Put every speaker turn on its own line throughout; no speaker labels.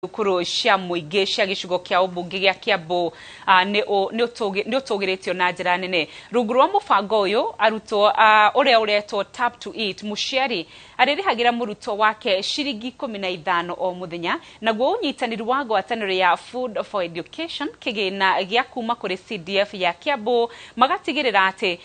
Thukuru cia mũingĩ cia gĩcigo kĩa ũmbunge gĩa Kiambu nĩ ũtũgĩrĩtio na njĩra nene. Rungu rwa mũbango ũyũ arutwo ũrĩa ũretwo Tap to Eat, mũciari arĩrĩhagĩra mũrutwo wake ciringi 15 o mũthenya. Naguo ũnyitanĩri wa ngwatanĩro ya Food for Education, kĩgĩna gĩa kuma kũrĩ CDF ya Kiambu, magatigĩrĩra atĩ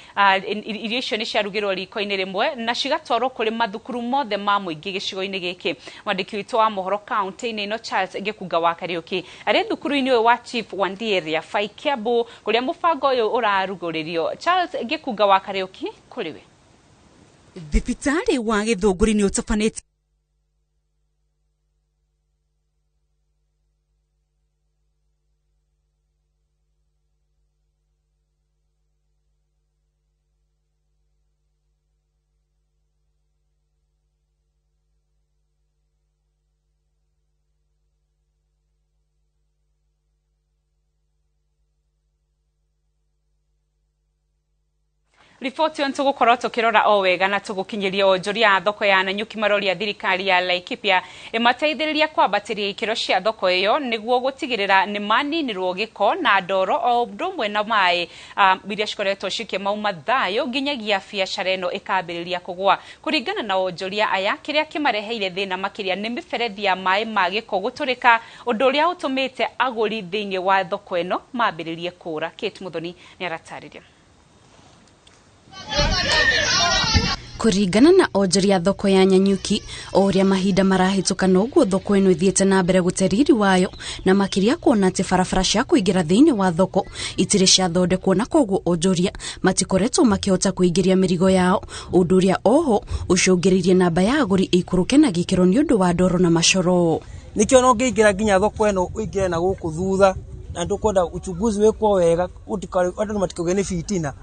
irio icio nĩ ciarugĩrwo riko-inĩ rĩmwe na cigatwarwo kũrĩ mathukuru mothe ma mũingĩ gĩcigo-inĩ gĩkĩ. Mwandĩki witũ wa mohoro kaunti-inĩ ĩno Charles Gĩkunga wa Kariũki arĩ thukuru-inĩ ũyũ wa Chief Wandieria Bai Kiambu kũrĩa mũbango ũyũ ũrarugũrĩrio. Charles Gĩkunga wa Kariũki, kũrĩ we. Thibitarĩ wa Gĩthũngũri nĩ ũtabanĩtie Riboti ĩyo nĩtũgũkorwo tũkĩrora o wega na tũgũkinyĩria onjoria a thoko ya Nanyuki maroria thirikari ya Laikipia ĩmateithĩrĩria kwambatĩria ikĩro cia thoko ĩyo nĩguo gũtigĩrĩra nĩ maninirwo gĩko na ndoro o ũndũ ũmwe na maĩ iria cikoretwo cikĩmauma thayũ nginyagia biacara ĩno ĩkambĩrĩria kũgũa. Kũringana na onjoria aya, kĩrĩa kĩmareheire thĩna makĩria nĩ mĩberethi ya maĩ ma gĩko gũtũrĩka, ũndũ ũrĩa ũtũmĩte agũri thĩinĩ wa thoko ĩno mambĩrĩrie kũũra. Kate Muthoni nĩaratarĩria.
Kũringana na onjoria thoko ya Nanyuki, o ũrĩa mahinda marahĩtũka noguo thoko ĩno ĩthiĩte na mbere gũte riri wayo, na makĩria kuona atĩ barabara cia kũingĩra thĩinĩ wa thoko itirĩ ciathondekwo, na koguo onjoria matikoretwo makĩhota kũingĩria mĩrigo yao, ũndũ ũrĩa oho ũcũngĩrĩirie namba ya agũri ĩikũrũke na gĩkĩro nĩ ũndũ wa ndoro na macoro.
Nĩkĩo no ũngĩingĩra nginya thoko ĩno ũingĩre na gũkũ thutha, na nĩtũkwenda uchunguzi wĩkwo wega, andũ matikagĩe nĩ fitina.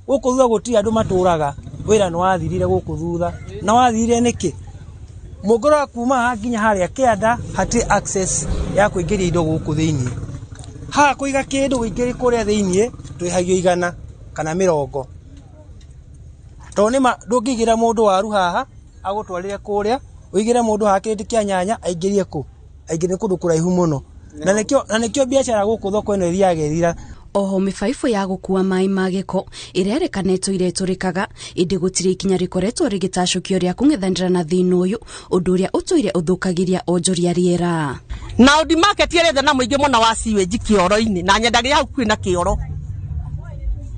Gũkũ thutha gũtirĩ andũ matũraga, wĩra nĩ wathirire gũkũ thutha. Na wathirire nĩkĩ? Mũngĩrora kuma haha nginya harĩa kĩanda hatirĩ access ya kũingĩria indo gũkũ thĩiniĩ. Haha kũiga kĩndũ ũingĩrie kũrĩa thĩiniĩ tũrĩhagio 100 kana 80. Tondũ nĩma ndũngĩigĩra mũndũ waru haha agũtwarĩre kũrĩa, ũigĩre mũndũ haha kĩrĩndĩ kĩa nyanya aingĩrie kũ? Aingĩrie kũndũ kũraihu mũno. Na nĩkĩo biacara gũkũ thoko ĩno ĩthiaga ĩthira.
Oho mĩbaibũ ya gũkua maĩ ma gĩko ĩrerĩkana ĩtũire ĩtũrĩkaga, ĩndĩ gũtirĩ ikinya rĩkoretwo rĩgĩtacũkio rĩa kũng'ethanĩra na thĩna ũyũ, ũndũ ũrĩa ũtũire ũthũkagĩria onjoria rĩera.
Na Audi market ĩrĩ thĩna mũingĩ mũno wa sewage kĩoro-inĩ, na nyendagĩria hau kwĩna kĩoro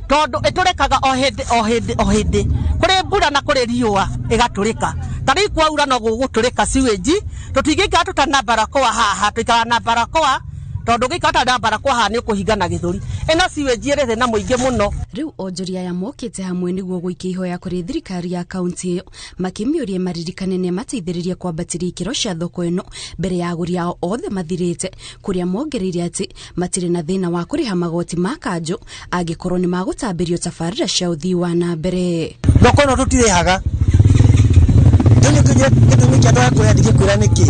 tondũ ĩtũrĩkaga o hĩndĩ o hĩndĩ o hĩndĩ, kũrĩ mbura na kũrĩ riũa ĩgatũrĩka. Ta rĩu kwaura no gũgũtũrĩka sewage, tũtingĩikara tũtarĩ na barakoa haha, tũikaraga na barakoa tondũ ũngĩikara ũtarĩ na barakoa haha nĩ ũkũhinga na gĩthũri. Ĩno sewage ĩrĩ thĩna mũingĩ mũno.
Rĩu onjoria aya mokĩte hamwe nĩguo gũikia ihoya kũrĩ thirikari ya kaunti ĩyo, makĩmĩũria maririkane nĩ mateithĩrĩrie kwambatĩria ikĩro cia thoko ĩno mbere ya agũri ao othe mathirĩte, kũrĩa mongereire atĩ matirĩ na thĩna wa kũrĩha magoti ma kanjũ angĩkorwo nĩ magũtambĩrio tabarĩra cia ũthii wa na mbere.
Thoko ĩno tũtirĩhaga. Kĩu nĩkĩo gĩtũmi kĩa andũ aya kũrĩha, ndingĩkwĩra nĩkĩ.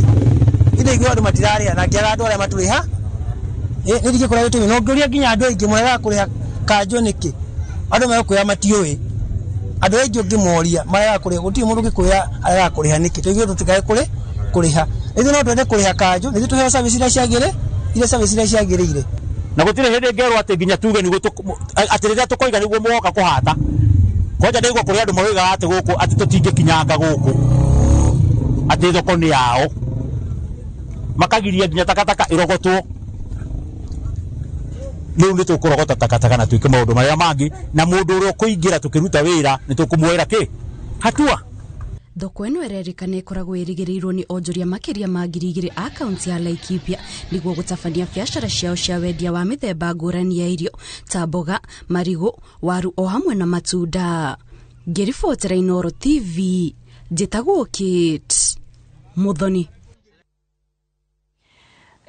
Ĩndĩ igũrũ andũ matirarĩha na ngĩaga andũ arĩa matũrĩha. Nĩ ndingĩkwĩra gĩtũmi, no ngĩũria nginya andũ aingĩ mũregaga kũrĩha kanjũ nĩkĩ? Andũ megũkwĩra matiũĩ. Andũ aingĩ ũngĩmoria maregaga kũrĩha, gũtirĩ mũndũ ũngĩkwĩra aregaga kũrĩha nĩkĩ. Tũithuĩ tũtikae kũrĩha. Ithuĩ no twende kũrĩha kanjũ, nĩthuĩ tũheo service iria ciagĩrĩ, iria service iria ciagĩrĩire.
Na gũtirĩ hĩndĩ ngerwo atĩ nginya tuge nĩguo atĩ rĩrĩa tũkoiga nĩguo mũgoka kũhata. Kwanja ndĩigua kũrĩ andũ moigaga atĩ gũkũ atĩ tũtingĩkinyanga gũkũ, atĩ thoko nĩ yao, makagiria nginya takataka ĩrogotwo. Rĩu nĩ tũkũrogota takataka na twĩke maũndũ marĩa mangĩ, na mũndũ ũrĩa ũkũingĩra tũkĩruta wĩra nĩ tũkũmuoera kĩ hatua.
Thoko ĩno ĩrerĩkana ĩkoragwo ĩrigĩrĩirwo nĩ onjoria makĩria ma 2000 a kaunti ya Laikipia nĩguo gũtabania biacara ciao cia wendia wa mĩthemba ngũrani ya irio ta mboga, marigũ, waru o hamwe na matunda. Ngĩribotera Inooro TV, njĩtagwo Kate Muthoni.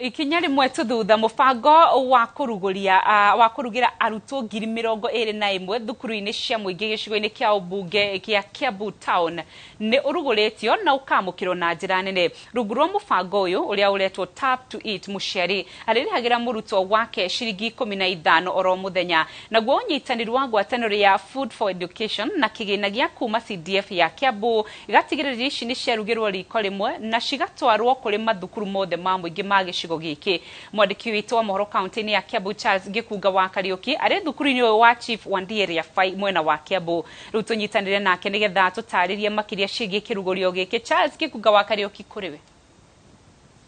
Ikinya rĩmwe tu thutha, mũbango wa kũrugũria wa kũrugĩra arutwo 21,000 thukuru-inĩ cia mũingĩ gĩcigo-inĩ kĩa ũmbunge gĩa Kiambu Town nĩ ũrugũrĩtio na ũkamũkĩrwo na njĩra nene. Rungu rwa mũbango ũyũ ũrĩa ũretwo Tap to Eat, mũciari arĩrĩhagĩra mũrutwo wake ciringi 15 oro mũthenya. Naguo ũnyitanĩri wa ngwatanĩro ya Food for Education na kĩgĩna gĩa kuma CDF ya Kiambu igatigĩrĩra ici nĩ ciarugĩrwo riko rĩmwe na cigatwarwo kũrĩ mathukuru mothe ma mũingĩ ma gĩcigo gĩkĩ. Mwandĩki witũ wa mohoro kaunti-inĩ ya Kiambu, Charles Gĩkunga wa Kariũki, arĩ thukuru-inĩ ũyũ wa Chief Wandie Riabai mwena wa Kiambu. Rĩu tũnyitanĩre nake nĩgetha tũtarĩrie makĩria ciĩgiĩ kĩrugũrio gĩkĩ. Charles Gĩkunga wa Kariũki, kũrĩ we.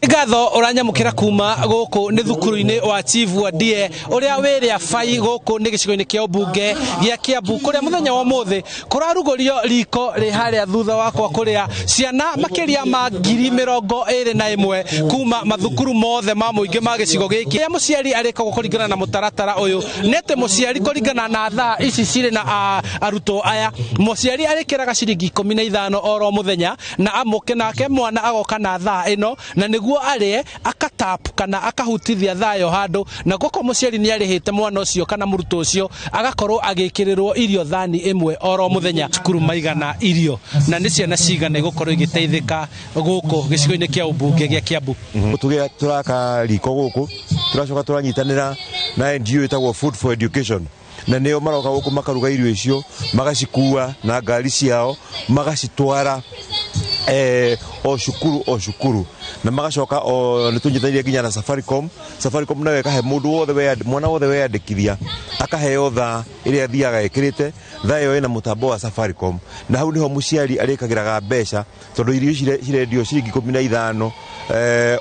Ngatho ũranyamũkĩra kuma gũkũ nĩ thukuru-inĩ wa Chief Wandie ũrĩa wĩ Rĩabai, gũkũ nĩ gĩcigo-inĩ kĩa ũmbunge gĩa Kiambu, kũrĩa mũthenya wa ũmũthĩ kũrarugũrio riko rĩ harĩa thutha wakwa, kũrĩa ciana makĩria ma 21,000 kuma mathukuru mothe ma mũingĩ ma gĩcigo gĩkĩ. Rĩrĩa mũciari arĩkagwo kũringana na mũtaratara ũyũ nĩ atĩ mũciari, kũringana na thaa ici cirĩ na arutwo aya, mũciari arĩkĩraga ciringi 15 oro mũthenya na amũke nake mwana agoka na thaa ĩno na nĩguo arĩe, akatap kana akahutithia thaa ĩyo handũ, na goko mũciari nĩ arĩhĩte mwana ũcio kana mũrutwo ũcio agakorwo agĩkĩrĩrwo irio thani ĩmwe oro mũthenya. Cukuru maigana irio na nĩ ciana cigana igũkorwo igĩteithĩka gũkũ gĩcigo-inĩ kĩa ũmbunge gĩa Kiambu?
Tuge turaka riko guku, turacoka turanyitanira na NGO ĩtagwo Food for Education, na nĩo maroka gũkũ makaruga irio icio, magacikua na ngari ciao, magacitwara o cukuru o cukuru, na magacoka o nĩ tũnyitanĩire nginya na Safaricom. Safaricom nayo ĩkahe mũndũ wothe mwana wothe weyandĩkithia akaheo thaa ĩrĩa athiaga ĩkĩrĩte. Thaa ĩyo ĩna mũtambo wa Safaricom, na hau nĩho mũciari arĩkagĩraga mbeca, tondũ irio ici cirendio ciringi 15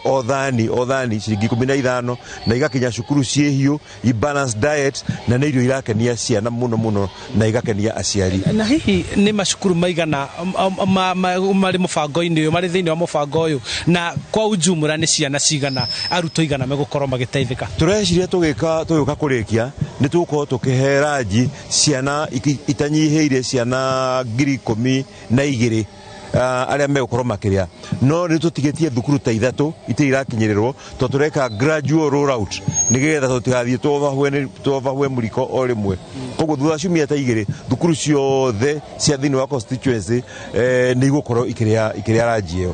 o thani, o thani ciringi 15, na igakinya cukuru ciĩ hiũ, i balanced diet, na nĩ irio irakenia ciana mũno mũno na igakenia aciari.
Na hihi nĩ macukuru maigana marĩ mũbango-inĩ ũyũ, marĩ thĩinĩ wa mũbango ũyũ, na kwa ujumla nĩ ciana cigana, arutwo igana megũkorwo magĩteithĩka?
Tũreciria tũgĩũka kũrĩkia nĩ tũgũkorwo tũkĩhe ranji ciana itanyihĩire ciana 12,000 arĩa megũkorwo makĩrĩa, no nĩ tũtigĩtie thukuru ta ithatũ itirĩ irakinyĩrĩrwo, tondũ tũreka gradual roll out nĩgetha tũtigathiĩ tũovahwe mũriko o rĩmwe. Koguo thutha wa ciumia ta 2, thukuru ciothe cia thĩinĩ wa constituency nĩ igũkorwo ikĩrĩa ranji ĩyo.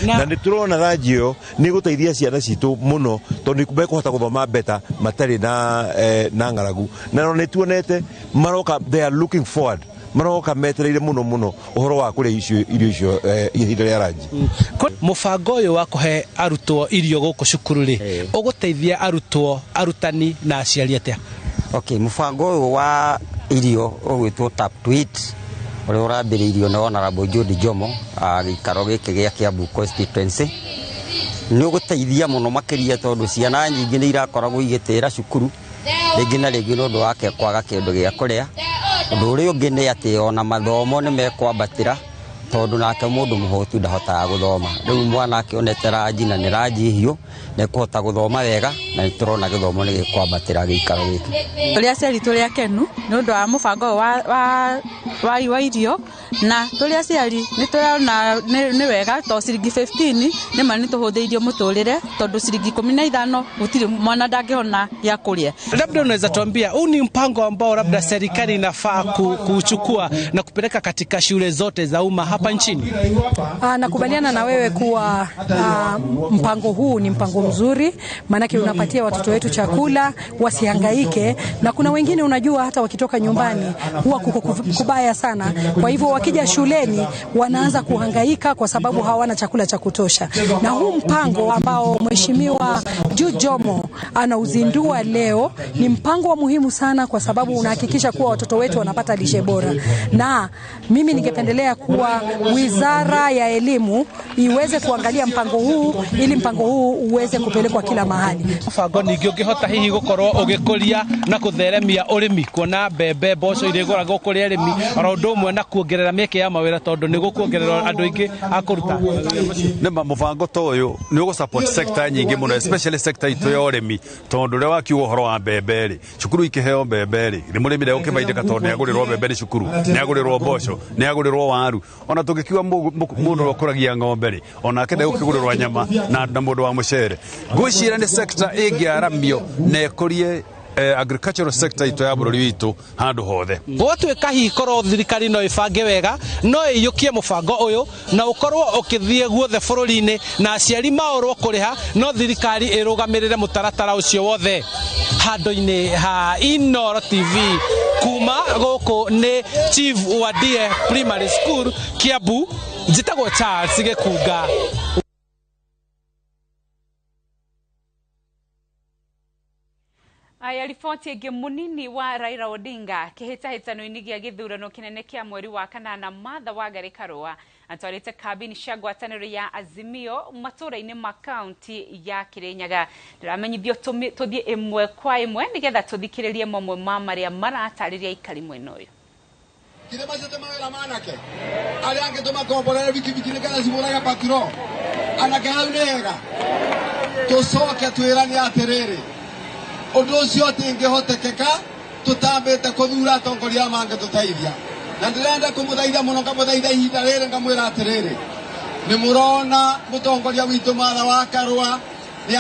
Na nĩ tũrona ranji ĩyo nĩ ĩgũteithia ciana citũ mũno, tondũ nĩ mekũhota gũthoma better matarĩ na ng'aragu, na no nĩ tuonete maroka, they are looking forward, maroka metereire mũno mũno ũhoro wa kũrĩa irio icio ihinda rĩa ranji.
Mũbango ũyũ wa kũhe arutwo irio gũkũ cukuru rĩ, ũgũteithia arutwo, arutani na aciari atĩa?
Okay, mũbango ũyũ wa irio ũgwĩtwo Tap to Eat, ũrĩa ũrambĩrĩirio nĩ Honorable Jude Jomo gĩikaro gĩkĩ gĩa Kiambu constituency, nĩ ũgũteithia mũno makĩria, tondũ ciana nyingĩ nĩ irakoragwo igĩtĩra cukuru rĩngĩ na rĩngĩ nĩ ũndũ wake kwaga kĩndũ gĩa kũrĩa. Ũndũ ũrĩa ũngĩ nĩ atĩ ona mathomo nĩ mekwambatĩra, tondũ nake mũndũ mũhũtu ndahotaga gũthoma. Rĩu mwana akĩonete ranji, na nĩ ranji hiũ, nĩ ekũhota gũthoma wega, na nĩ tũrona gĩthomo nĩ gĩkwambatĩra gĩikaro gĩkĩ.
Tũrĩ aciari tũrĩ akenu nĩ ũndũ wa mũbango ũyũ wa irio, na tũrĩ aciari nĩ tũrona nĩ wega, tondũ ciringi 15 nĩ ma nĩ tũhũthĩirio mũtũrĩre, tondũ ciringi 15 gũtirĩ mwana ndangĩona gĩa kũrĩa.
Labda unaweza tuambia, huu ni mpango ambao labda serikali inafaa kuchukua na kupeleka katika shule zote za umma hapa nchini?
Nakubaliana na wewe kuwa mpango huu ni mpango mzuri, maanake unapatia watoto wetu chakula wasihangaike, na kuna wengine unajua hata wakitoka nyumbani huwa kuko kubaya sana, kwa hivyo wakija shuleni wanaanza kuhangaika kwa sababu hawana chakula cha kutosha. Na huu mpango ambao Mheshimiwa Jude Jomo anauzindua leo ni mpango wa muhimu sana, kwa sababu unahakikisha kuwa watoto wetu wanapata lishe bora. Na mimi ningependelea kuwa Wizara ya Elimu iweze kuangalia mpango huu ili mpango huu uweze kupelekwa kila mahali.
Mũbango ningĩ ũngĩhota hihi gũkorwo ũgĩkũria na kũtheremia ũrĩmi, kuona mbembe, mboco iria igũragwo kũrĩ arĩmi, oro ũndũ ũmwe na kuongerera mĩeke ya mawĩra, tondũ nĩ gũkuongerera andũ aingĩ a kũruta.
Nĩma mũbango ta ũyũ nĩ ũgũ support sector nyingĩ mũno, especially sector itũ ya ũrĩmi, tondũ rĩrĩa wakiuga ũhoro wa mbembe rĩ, cukuru ikĩheo mbembe rĩ, nĩ mũrĩmi ndegũkĩbaidĩka tondũ nĩagũrĩrwo mbembe nĩ cukuru, nĩagũrĩrwo mboco, nĩagũrĩrwo waru. Ona tũngĩkiuga mũndũ ũrĩa ũkũragia ng'ombe rĩ, onake ndegũkĩgũrĩrwo nyama na mũndũ wa mũcere. Ngwĩciria nĩ sector ĩngĩaramio na ĩkũrie agricultural sector itũ ya bũrũri witũ handũ hothe.
Gwatuĩka hihi korwo thirikari no ĩbange wega, no ĩiyũkie mũbango ũyũ na ũkorwo ũkĩthiĩ guothe bũrũri-inĩ na aciari maorwo kũrĩha, no thirikari ĩrũgamĩrĩre mũtaratara ũcio wothe. Handũ-inĩ ha Inooro TV kuma gũkũ nĩ Chief Wandie Primary School, Kiambu, njĩtagwo Charles Gĩkunga.
Aya, riboti ĩngĩ, mũnini wa Raila Odinga kĩhĩtahĩtano-inĩ gĩa gĩthurano kĩnene kĩa mweri wa kanana, Martha Wangari Karua, atwarĩte kambĩini cia ngwatanĩro ya Azimio matũũra-inĩ ma kaunti ya Kirinyaga. Ndĩramenyithio tũthiĩ ĩmwe kwa ĩmwe nĩgetha tũthikĩrĩrie mamwe ma marĩa maratarĩria aikari mwena ũyũ.
Kire macio mawĩra manake arĩa angĩ tũmakomborere bikibiki nĩgetha cibũrage paturo anake hau nĩ hega. Tũcoke twĩrane atĩrĩrĩ, ũndũ ũcio ũtingĩhotekeka tũtambĩte kũthura atongoria mangĩtũteithia. Na ndĩrenda kũmũthaitha mũno, ngamũthaitha ihinda rĩrĩ, ngamwĩra atĩrĩrĩ, nĩ mũrona mũtongoria witũ Martha wa Karua nĩ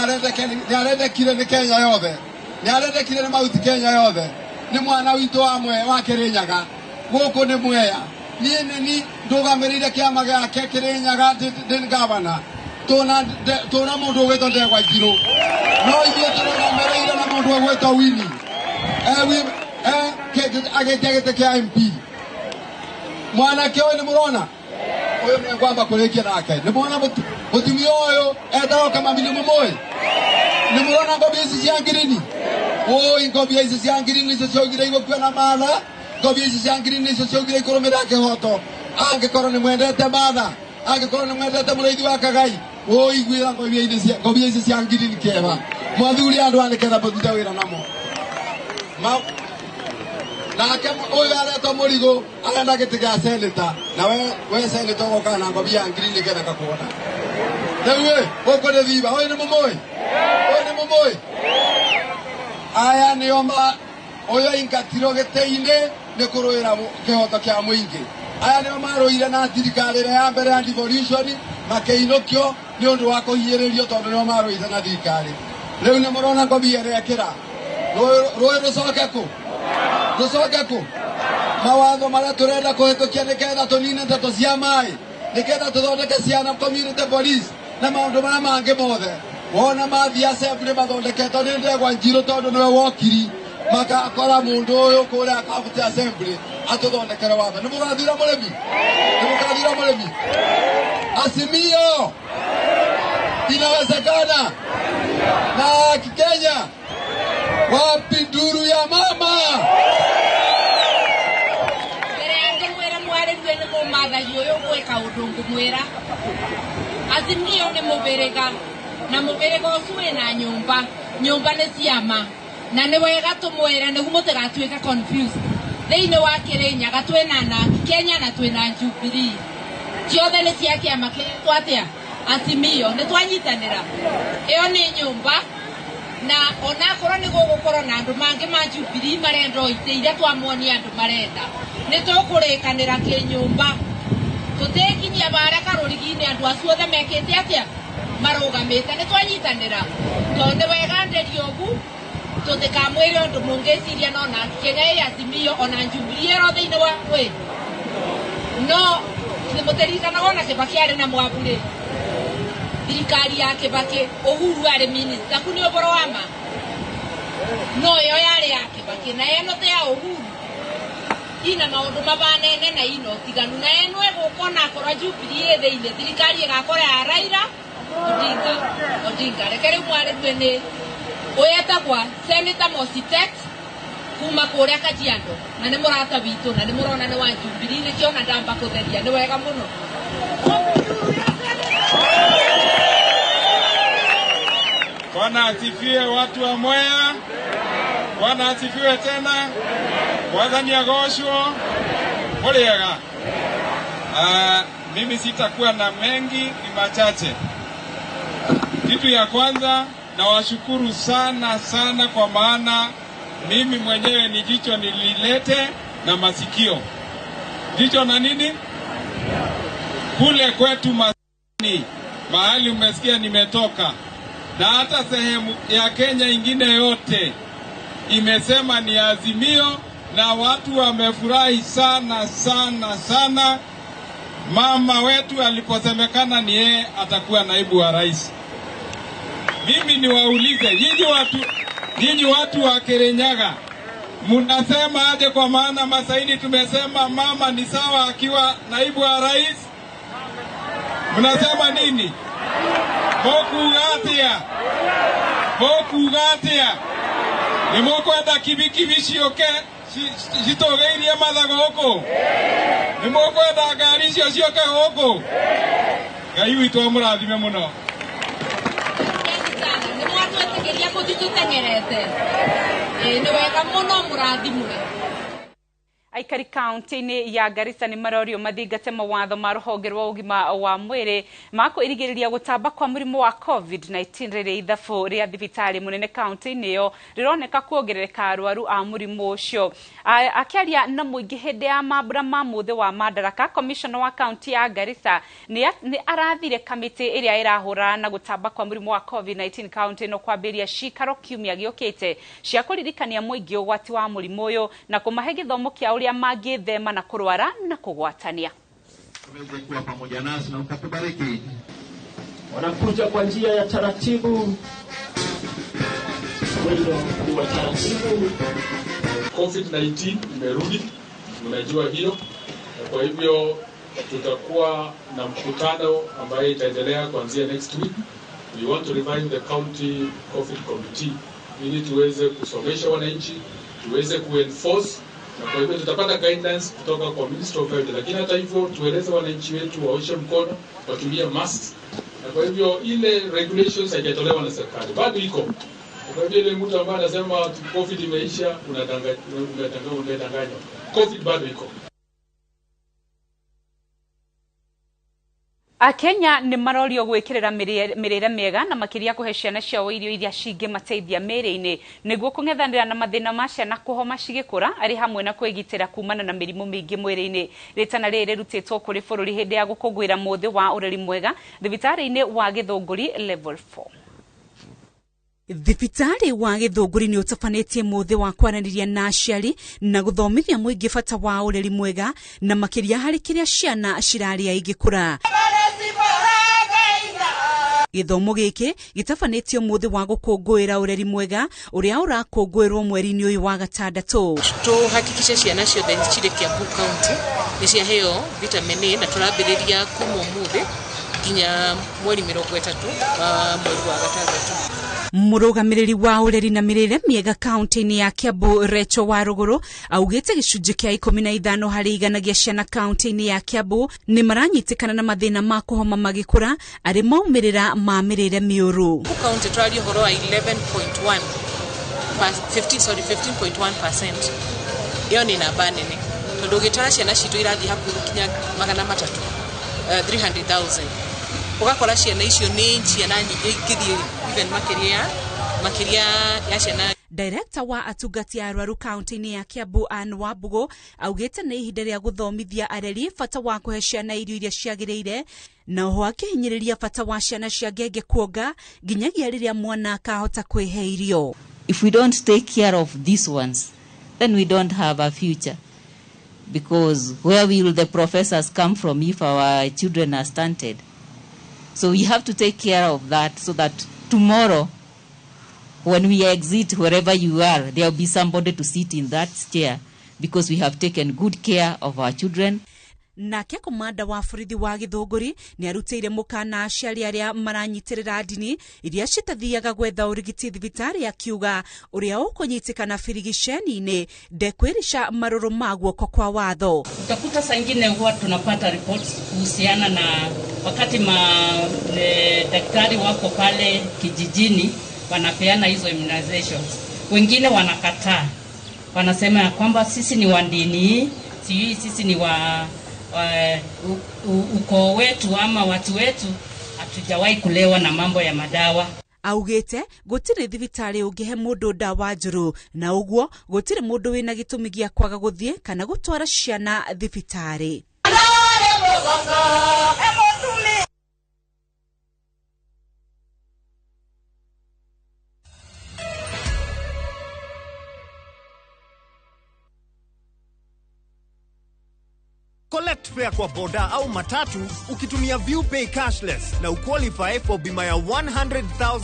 arendekire nĩ Kenya yothe, nĩ arendekire nĩ Mount Kenya yothe, nĩ mwana witũ wa mwe wa Kĩrĩnyaga, gũkũ nĩ Mwea. Niĩ nĩ ni ndũgamĩrĩire kĩama gĩake Kĩrĩnyaga, ndĩ gavana, tũna mũndũ ũgwĩtwo Ndegwa Njirũ, no ithuĩ tũrũgamĩrĩire na mũndũ ũgwĩtwo Winnie agĩtia gĩtĩ kĩa MP. Mwanake ũyũ nĩ mũrona ũyũ nĩ ngwamba kũrĩkia nake, nĩ mũrona mũtumia ũyũ etagwo Kamami, nĩ mũmũĩ? Nĩ mũrona ngobia ici cia ngirini? Ũi, ngobia ici cia ngirini nicio ciaugire igũkua na Martha. Ngobia ici cia ngirini nicio ciaugire ikũrũmĩrĩra kĩhoto. Angĩkorwo nĩ mwendete Martha, angĩkorwo nĩ mwendete mũrĩithi wa Kagai, ũiguĩra ngobia ici cia ngirini kĩeva, mwathuri andũ a nĩgetha mũrute wĩra namo. Nake ũyũ aretwo Mũrigũ arenda gĩtĩ gĩa seneta, na we seneta ũgokaga na ngobia ya ngirini nĩgetha ngakuona. Rĩu ĩ gũkũ nĩ Thiba, ũyũ nĩ mũmũĩ, ũyũ nĩ mũmũĩ. Aya nĩo ma ũyũ aingatirwo gĩtĩ-inĩ nĩ kũrũĩra kĩhoto kĩa mũingĩ. Aya nĩo marũire na thirikari ĩrĩa ya mbere ya devolution, makĩinũkio nĩ ũndũ wa kũhiĩrĩrio tondũ nĩo marũire na thirikari. Rĩu nĩ mũrona ngobia ĩrĩa ĩkĩra rũĩ rũcoke kũ, rũcoke kũ. Mawatho marĩa tũrenda kũhĩtũkia nĩgetha tũnine ndeto cia maĩ, nĩgetha tũthondeke ciana community police na maũndũ marĩa mangĩ mothe. Wona mathiĩ assembly mathondeketwo nĩ Ndegwa Njirũ tondũ nĩwe wokiri, makakora mũndũ ũyũ kũrĩa county assembly atũthondekere watho. Nĩ mũgathura mũrĩmi, nĩ mũgathura mũrĩmi. Azimio inawezekana na Kenya. Wapi nduru ya mama?
Mbere ya ngũmwĩra mwarĩrie nĩ mũmathagia ũyũ gwĩka ũndũ, ngũmwĩra Azimio nĩ mũbĩrĩga, na mũbĩrĩga ũcio wĩna nyũmba, nyũmba nĩ ciama, na nĩ wega tũmwĩre nĩguo mũtigatuĩke confused. Thĩinĩ wa Kĩrĩnyaga twĩna Narc Kenya na twĩna Jubilee, ciothe nĩ cia kĩama kĩretwo atĩa? Azimio. Nĩ twanyitanĩra, ĩyo nĩ nyũmba, na onakorwo nĩ gũgũkorwo na andũ mangĩ ma Jubilee marenda o itĩ iria twamonia andũ marenda, nĩ tũkũrĩkanĩra kĩnyũmba, tũtĩkinyia bara karũrigi-inĩ andũ acio othe mekĩte atĩa, marũgamĩte. Nĩ twanyitanĩra, tondũ nĩ wega nderia ũgu tũtikamwĩre ũndũ mũngĩciria no Narc Kenya ĩ Azimio ona Jubilee ĩro thĩinĩ wa kwĩ no mũtĩririkanaga ona Kibaki arĩ na Mwamburi, thirikari ya Kibaki, Uhuru arĩ minister ku, nĩ ũhoro wa ma, no ĩyo yarĩ ya Kibaki na ĩno ti ya Uhuru, ina maũndũ mabanene na ina ũtiganu, na ĩno ĩgũka onakorwo Jubilee ĩ thĩinĩ, thirikari ĩgakora ya Raila Odinga. Reke rĩu mwarĩrue nĩ ũyetagwa Senator Mositet kuma kũrĩa Kajiado, na nĩ mũrata witũ na nĩ mũrona nĩ wa Jubilee, nĩkĩo ona ndamba kũtheria nĩ wega mũno.
Bwana asifiwe, watu wa Mwea. Bwana asifiwe tena. Mwathani agoocwo. Mũrĩega. Mimi sitakuwa na mengi, ni machache. Kitu ya kwanza Nawashukuru sana sana, kwa maana mimi mwenyewe ni jicho nililete na masikio. Jicho na nini? Kule kwetu Masani, mahali umesikia nimetoka, na hata sehemu ya Kenya ingine yote imesema ni Azimio, na watu wamefurahi sana sana sana. Mama wetu aliposemekana ni yeye atakuwa naibu wa rais. Mimi niwaulize nyinyi watu wa Kirinyaga, mnasema aje? Kwa maana Masaini tumesema mama ni sawa akiwa naibu wa rais. Mnasema nini? Mokugatia. Mokugatia. Ni mokwenda kibikibi cioke citogeirie matha guku. Ni mokwenda ngari icio cioke guku. Ngai witũ amũrathime mũno.
Nĩ mwatwĩtĩkĩria mũthiĩ tũteng'erete. Nĩ wega mũno mũrathimwe.
Aikari kaunti-inĩ ya Garissa nĩ marorio mathingate mawatho ma rũhonge rwa ũgima wa mwĩrĩ ma kwĩrigĩrĩria gũtamba kwa mũrimũ wa COVID-19 rĩrĩa ithabu rĩa thibitarĩ mũnene kaunti-inĩ ĩyo rĩroneka kuongerereka arwaru a mũrimũ ũcio. Akĩaria na mũingĩ hĩndĩ ya mambura ma mũthĩ wa Madaraka, komishona wa kaunti ya Garissa nĩ arathire kamĩtĩ ĩrĩa ĩrahũrana na gũtamba kwa mũrimũ wa COVID-19 kaunti ĩno kwambĩrĩria cikaro kiumia gĩũkĩte cia kũririkania mũingĩ ũgwati wa mũrimũ ũyũ na kũmahe gĩthomo kĩa ũrĩa mangĩthema na kũrwara na kũgwatania.
Kuwa pamoja nasi na ukatubariki.
Wanakuja kwa njia ya taratibu, mwendo ni wa taratibu.
COVID-19 imerudi, mnajua hiyo, na kwa hivyo tutakuwa na mkutano ambaye itaendelea kuanzia next week. We want to revive the county COVID committee ili tuweze kusomesha wananchi, tuweze kuenforce, na kwa hivyo tutapata guidelines kutoka kwa Ministry of Health. Lakini hata hivyo tueleze wananchi wetu waoshe mkono, watumie masks, na kwa hivyo ile regulations haijatolewa na serikali bado iko. Kwa hivyo ile mtu ambaye anasema COVID imeisha, unadanganywa. COVID bado iko.
Akenya nĩ marorio gwĩkĩrĩra mĩrĩre mĩega na makĩria kũhe ciana ciao irio iria cingĩmateithia mĩĩrĩ-inĩ nĩguo kũng'ethanĩra na mathĩna ma ciana kũhoma cigĩkũra arĩ hamwe na kwĩgitĩra kumana na mĩrimũ mĩingĩ mwĩrĩ-inĩ. Rĩtana rĩrĩ rĩrutĩtwo kũrĩ bũrũri hĩndĩ ya gũkũngũĩra mũthĩ wa ũreri mwega thibitarĩ-inĩ wa Gĩthũngũri level 4. Thibitarĩ wa Gĩthũngũri nĩ ũtabanĩtie mũthĩ wa kwaranĩria na aciari na gũthomithia mũingĩ bata wa ũreri mwega na makĩria harĩ kĩrĩa ciana cirarĩa igĩkũra. Gĩthomo gĩkĩ gĩtabanĩtio mũthĩ wa gũkũngũĩra ũreri mwega ũrĩa ũrakũngũĩrwo mweri-inĩ ũyũ wa gatandatũ.
Tuhakikishe ciana ciothe cirĩ Kiambu County nĩ ciaheo vitamin A, na tũrambĩrĩria kuma ũmũthĩ nginya mweri 30 wa mweri wa gatandatũ.
Mũrũgamĩrĩri wa ũreri na mĩrĩre mĩega kaunti-inĩ ya Kiambu Rachel Warũgũrũ augĩte gĩcunjĩ kĩa 15 harĩ igana gĩa ciana kaunti-inĩ ya Kiambu nĩ maranyitĩkana na mathĩna ma kũhoma magĩkũra arĩ maumĩrĩra ma mĩrĩre mĩũru.
Kaunti tũraria ũhoro wa 15.1%. Ĩyo nĩ namba nene tondũ ũgĩtara ciana citũ irathiĩ hakuhĩ gũkinya 300, 300,000. Ũgakora ciana icio nĩ ciana nyingĩ ingĩthiĩ even makĩria ya ciana.
Director wa atungati a arwaru kaunti-inĩ ya Kiambu Ann Wambugu augĩte nĩ ihinda rĩa gũthomithia areri bata wa kũhe ciana irio iria ciagĩrĩire na oho akĩhinyĩrĩria bata wa ciana cia ngenge kuonga nginyagia rĩrĩa mwana akahota kwĩhe irio.
If we don't take care of these ones, then we don't have a future, because where will the professors come from if our children are stunted? So we have to take care of that so that tomorrow, when we exit wherever you are, there will be somebody to sit in that chair because we have taken good care of our children.
Nake komanda wa borithi wa Gĩthũngũri nĩ arutĩire mũkana aciari arĩa maranyitĩrĩra ndini iria citathiaga gwetha ũrigiti thibitarĩ, akiuga ũrĩa ũkũnyitĩkana birigiceni-inĩ ndekwĩrica marũrũ ma guoko kwa watho.
Utakuta saa ingine huwa tunapata reports kuhusiana na wakati daktari wako pale kijijini wanapeana hizo immunizations. Wengine wanakataa, wanasema ya kwamba sisi ni wa dini, sisi ni wa ukoo wetu ama watu wetu hatujawahi kulewa na mambo ya madawa.
Augĩte gũtirĩ thibitarĩ ũngĩhe mũndũ ndawa njũru, na ũguo gũtirĩ mũndũ wĩna gĩtũmi gĩa kwaga gũthiĩ kana gũtwara ciana thibitarĩ.
Collect fare kwa boda au matatu ukitumia ViewPay cashless na uqualify for bima ya 100,000.